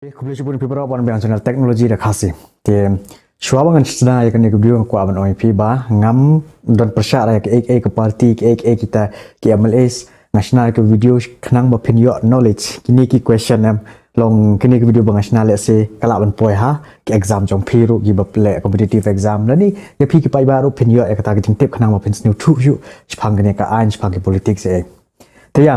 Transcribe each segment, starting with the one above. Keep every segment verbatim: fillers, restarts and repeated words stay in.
Te khublei shibun phi baroh ban biang channel Technology da Khasi. Te shuwa ba ngan shna ïa kane ka video nga kwah ban ong ïa phi ba ngam don pyrshah ïa ka ei ka party ka ei ka kita ki M L As. Nga shna ïa ka video khnang ba phin ïoh knowledge. Kine ki question em long kine ki video ba nga shna lehse ka lah ban poi ha ki exam jong phi ruh ki ba leh competitive exam lane ïa phi ki paidbah ruh phin ïoh ïa kata ka jingtip khnang ba phin sngewthuh shuh shaphang kane ka aiñ shaphang ki politics eh. Te ïa,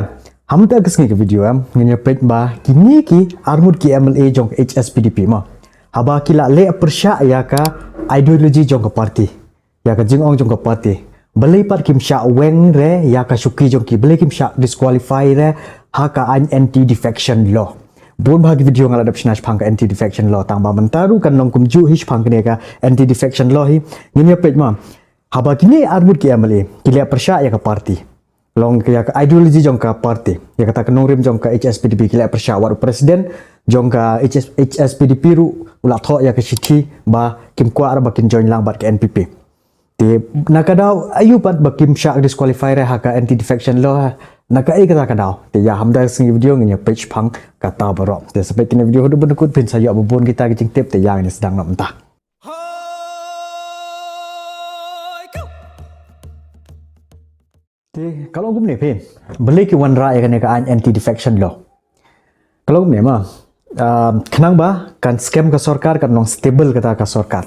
ha mynta ka sngi ka video em, ngin ïa peit ba kine ki arngut ki M L A jong ka H S P D P mo. Haba ki la leh pyrshah ïa ka ideology jong ka party. Ïa ka jingong jong ka party. Balei pat kim shah weng re ïa ka shuki jong ki. Balei kim shah disqualify re ha ka aiñ anti defection law. Bun bha ki video nga la dep shna shaphang ka anti defection law tang ba mynta ruh kan long kumjuh hi shaphang kane ka anti defection law hi. Ngin ïa peit mo. Haba kine arngut ki M L A ki leh pyrshah ïa ka party. Long ïa ka ideology jong ka party. Ïa kata ka nongrim jong ka H S P D P ki leh pyrshah wat u president jong ka H S, H S P D P ruh u la thoh ïa ka shithi ba kim kwah re ba kin join lang bad ka N P P. Te na ka daw aïu pat ba kim shah disqualify re ha ka anti defection law ha. Na ka ei kata ka daw. Te ïa ha mynta ka sngi video ngin ïa peit shaphang kata baroh. Te sa peit kine video haduh ban da kut phin sa ïoh ba bun kita ki jingtip te ïa ngin ïa sdang noh mynta. Te ka long kumne phi. Balei ki wanrah ïa kane ka aiñ anti defection law. Ka long kumne mo. Ah, khnang ba kan skhem ka sorkar kan long stable kata ka sorkar.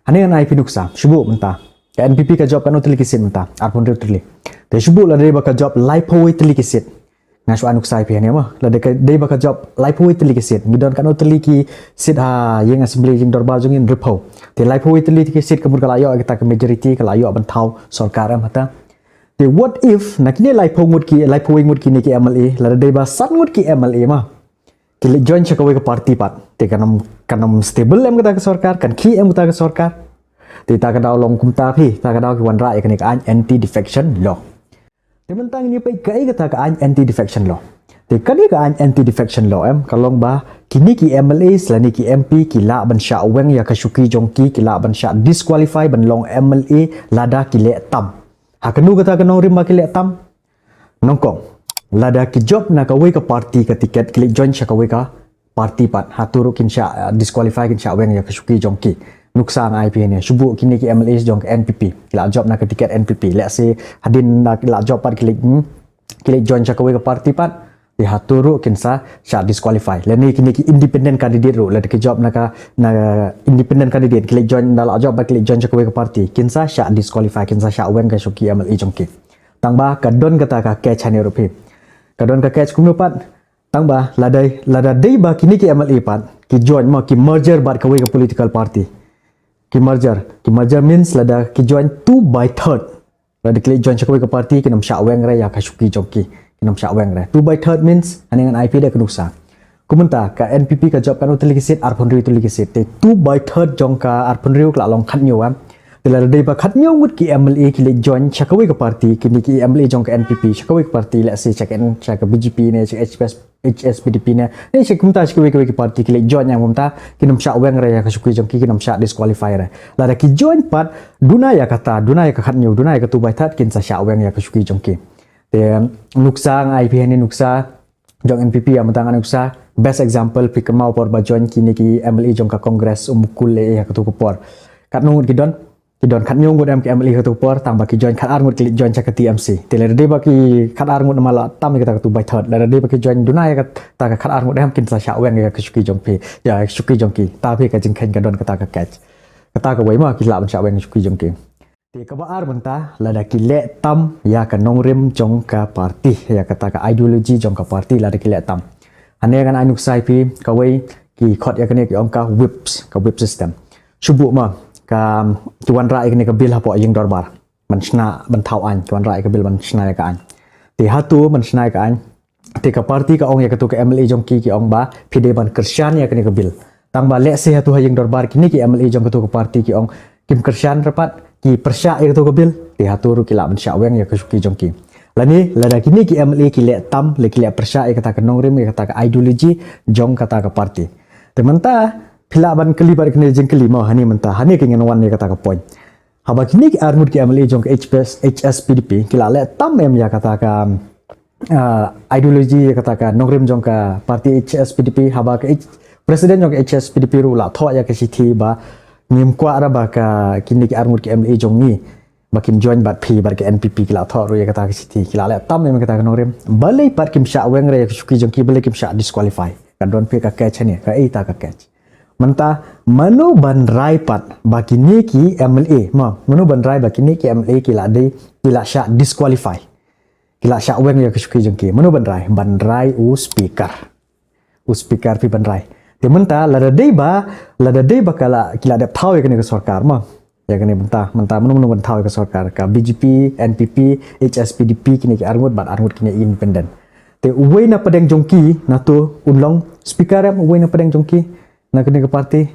Hangne ngan ai phi nuksa, shu buh mynta. Ka N P P ka jop katno tylli ki seat mynta, arphew hynriew tylli. Te shu buh lada dei ba ka jop laiphew wei tylli ki seat. Nga shu ai nuksa ïa phi hangne mo. Lada dei ba ka jop laiphew wei tylli ki seat. Ngi don katno tylli ki seat ha ïing assembly ïing dorbar jong ngi, hynriewphew. Te laiphew wei tylli ki seat ka mut ka la ïoh kata ka majority ka la ïoh ban thaw sorkar em hata. Te what if na kine laiphew ngut ki, laiphew wei ngut kine ki M L A, lada dei ba san ngut ki M L A mo. Ki leit join sha kawei ka party pat. Te kan ym, kan ym stable em kata ka sorkar, kan khih em kata ka sorkar. Te ta ka daw long kumta phi, ta ka daw ki wanrah ïa kane ka aiñ anti defection law. Te mynta ngin ïa peit kaei kata ka aiñ anti defection law. Te kane ka aiñ anti defection law em ka long ba kine ki M L As lane ki M P ki lah ban shah weng ïa ka shuki jong ki, ki lah ban shah disqualify ban long M L A lada ki leh tam. Ha kano kata ka nongrim ba ki leh tam? Nyngkong, lada ki jop na kawei ka party ka ticket ki leit join sha kawei ka party pat, hato ruh kin shah, uh, disqualify, kin shah weng ïa ka shuki jong ki. Nuksa nga ai phi hangne, shu buh kine ki M L As jong ka N P P ki la jop na ka ticket N P P, lehse hadien ba ki la jop pat ki leit, hmm, ki leit join sha kawei ka party pat. Te hato ruh kin sa shah disqualify. Lane kine ki independent candidate ruh, lada ki jop na ka, na independent candidate ki leit join, da la jop pat ki leit join sha kawei ka party, kin sa shah disqualify, kin sa shah weng ka shuki M L A jong ki. Tang ba ka don kata ka catch hangne ruh phi. Ka don ka catch kumno pat? Tang ba lada, lada dei ba kine ki M L A pat ki join mo, ki merger bad kawei ka political party. Ki merger, ki merger means lada ki join two by third. Lada ki leit join sha kawei ka party kin ym shah weng re ïa ka shuki jong ki. Kin ym shah weng re. Two by third means, hangne ngan ai phi da ka nuksa. Kumta ka N P P ka jop katno tylli ki seat, arphew hynriew tylli ki seat. Te two by third jong ka arphew hynriew ka la long khathynñiew em. Te lada dei ba khathynñiew ngut ki M L A ki leit join sha kawei ka party, kine ki M L A jong ka N P P sha kawei ka party, lehse sha ka N, sha ka B J P ne, sha ka H P S, H S P D P ne, ne sha kumta sha kawei kawei ka party ki leit join ïa kumta, kin ym shah weng re ïa ka shuki jong ki, kin ym shah disqualify re. Lada ki join pat, duna ïa kata, duna ïa ka khathynñiew, duna ïa ka two by third, kin sa shah weng ïa ka shuki jong ki. Te nuksa nga ai phi hangne, nuksa jong N P P ïa mynta nga ai nuksa. Best example phi kynmaw por ba join kine ki M L A jong ka Congress, u Mukul eh ïa katu ka por. Katno ngut ki don? Ki don khathynñiew ngut em ki M L A katu ka por, tang ba ki join khatar ngut ki leit join sha ka T M C. Te lada dei ba ki khatar ngut namar la tam ïa kata ka two by third. Lada dei ba ki join duna ïa kata ka khatar ngut em, kin sa shah weng ïa ka shuki jong phi, ïa ka shuki jong ki. Ta phi ka jingkheiñ ka don kata ka catch. Kata kawei mo, ki lah ban shah weng shuki jong ki. Te kaba ar mynta, lada ki leh tam ïa ka nongrim jong ka party, ïa kata ka ideology jong ka party, lada ki leh tam. Hangne ngan ai nuksa ïa phi, kawei ki khot ïa kane ki ong ka whips, ka whip system. Shu buh mo, ka, ki wanrah ïa kane ka bill hapoh ïing dorbar. Ban shna, ban thaw aiñ, ki wanrah ïa ka bill ban shna ïa ka aiñ. Te hato ban shna ïa ka aiñ, te ka party ka ong ïa katu ka M L A jong ki, ki ong ba phi dei ban kyrshan ïa kane ka bill. Tang ba lehse hato ha ïing dorbar kine ki M L A jong katu ka party ki ong kim kyrshan re pat, ki pyrshah ïa katu ka bill, te hato ruh ki lah ban shah weng ïa ka shuki jong ki. Lane lada kine ki M L A ki leh tam, lane ki leh pyrshah ïa kata ka nongrim, ïa kata ka ideology jong kata ka party. Te mynta phi lah ban kylli bad kine jingkylli mo, hangne mynta, hangne ki ngan wan ïa kata ka point. Haba kine ki arngut ki M L A jong ka H P S, H S P D P ki la leh tam em ïa kata ka, ah, ideology, ïa kata ka nongrim jong ka party H S P D P, haba ka H-, President jong ka H S P D P ruh la thoh ïa ka shithi ba ngim kwah ra ba ka kine ki arngut ki M L A jong ngi ba kin join bad phi bad ka N P P, ki la thoh ruh ïa kata ka shithi, ki la leh tam ïa kata ka nongrim. Balei pat kim shah weng re ïa ka shuki jong ki, balei kim shah disqualify? Ka don phi ka catch ne, ka ei ta ka catch. Mynta mano ban rai pat ba kine ki M L A, ma, mano ban rai ba kine ki M L A ki la dei, ki la shah disqualify, ki la shah weng ïa ka shuki jong ki? Mano ban rai? Ban rai u speaker. U speaker phi ban rai. Te mynta lada dei ba, lada dei ba ka la, ki la dep thaw ïa kane ka sorkar, ma, ïa kane mynta, mynta mano mano ban thaw ïa ka sorkar? Ka B J P, N P P, H S P D P, kine ki arngut bad arngut kine independent. Te uwei na pdeng jong ki na to un long speaker em, uwei na pdeng jong ki na kane ka party.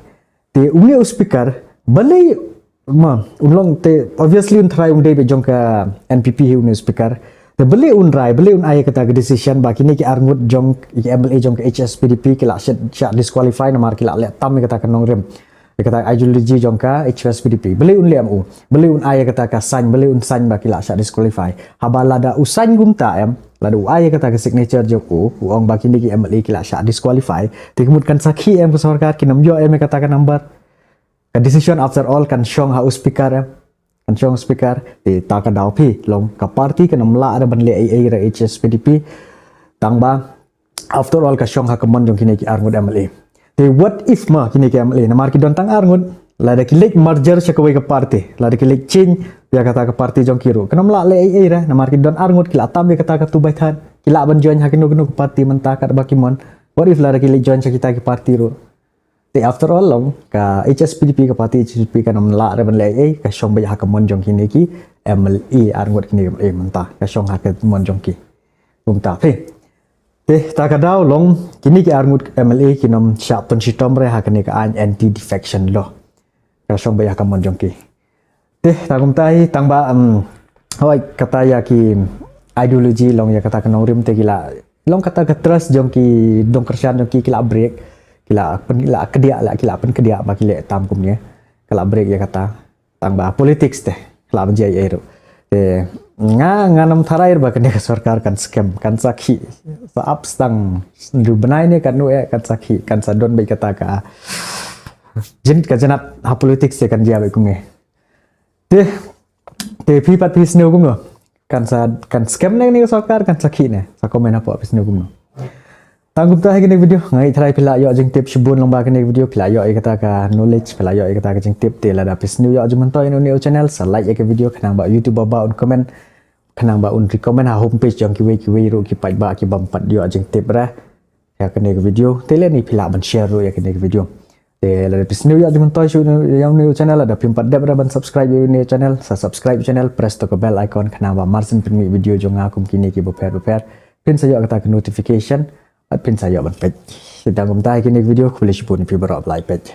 Te une u speaker, balei, ma, un long, te obviously un trai un dei beit jong ka N P P hi une u speaker. Te balei un rai, balei un ai kata ka decision ba kine ki arngut jong ki M L A jong ka H S P D P ki la shah, shah disqualify namar ki la leh tam ïa kata ka nongrim, ïa kata ideology jong ka H S P D P? Balei un leh em u? Balei un ai kata ka sign, balei un sign ba ki la shah disqualify? Haba lada u sign kumta em, lada u ai kata ka signature jong u, u ong ba kine ki M L A ki la shah disqualify, te ka mut kan sakhi em ka sorkar, kin ym ïoh em ïa kata ka number? Ka decision after all kan shong ha u speaker em, kan shong speaker. Te ta ka daw phi long ka party kan ym lah re ban leh ei ei re, H S P D P. Tang ba after all ka shong ha ka mon jong kine ki arngut M L A. Te what if ma kine ki M L A, namar ki don tang arngut, lada ki leit merger sha kawei ka party, lada ki leit change ïa kata ka party jong ki ruh, kan ym lah leh ei ei re, namar ki don arngut, ki la tam ïa kata ka tu by third, ki lah ban join ha kino kino ka party mynta katba ki mon. What if lada ki leit join sha kita ki party ruh? Te after all long ka H S P D P, ka party H S P D P kan ym lah re ban leh ei ei, ka shong beit ha ka mon jong kine ki M L A, arngut kine ki M L A mynta, ka shong ha ka mon jong ki. Kumta phi. Te ta ka daw long kine ki arngut M L A kin ym shah pynshitom re ha kane ka aiñ anti defection law. Ka shong beit ha ka mon jong ki. Te ta kumta hi, tang ba, em, hoi, kata ïa ki ideology long ïa kata ka nongrim, te ki la, long kata ka trust jong ki nongkyrshan jong ki, ki la break, ki la pyn, la kdiah, la, ki la pynkdiah ba ki leh tam kumne. Ki la break ïa kata. Tang ba politics te, ki la ban jia ei ei ruh. Te nga, ngan ym tharai ba kane ka sorkar kan skhem, kan sakhi. Sa ap stang, du bnai ne katno eh kan sakhi, kan sa don beit kata ka jin, ka jinat ha politics te, kan jia beit kumne. Te, te phi pat phi sngew kumno? Kan sa, kan skhem ne kane ka sorkar, kan sakhi ne? Sa comment hapoh, phi sngew kumno? Tang kumta hi kane ka video, nga ngeit tharai phi la ïoh jingtip shibun lyngba kane ka video, phi la ïoh ïa kata ka knowledge, phi la ïoh ïa kata ka jingtip. Te lada phi sngew ïoh jingmyntoi ïa une u channel, sa like ïa ka video, khnang ba YouTube ba un comment, khnang ba un recommend ha homepage jong kiwei kiwei ruh ki paidbah ki bym pat ïoh jingtip re ïa kane ka video. Te lehni phi lah ban share ruh ïa kane ka video. Te lada phi sngew ïoh jingmyntoi sha une, ïa une u channel, lada phim pat dep re ban subscribe ïa une u channel, sa subscribe channel, press to ka bell icon, khnang ba marsien pynmih video jong nga kum kine ki bapher bapher, phin sa ïoh kata ka notification, bad phin sa ïoh ban peit. Te tang kumta hi kane ka video, khublei shibun ïa phi baroh ba la peit.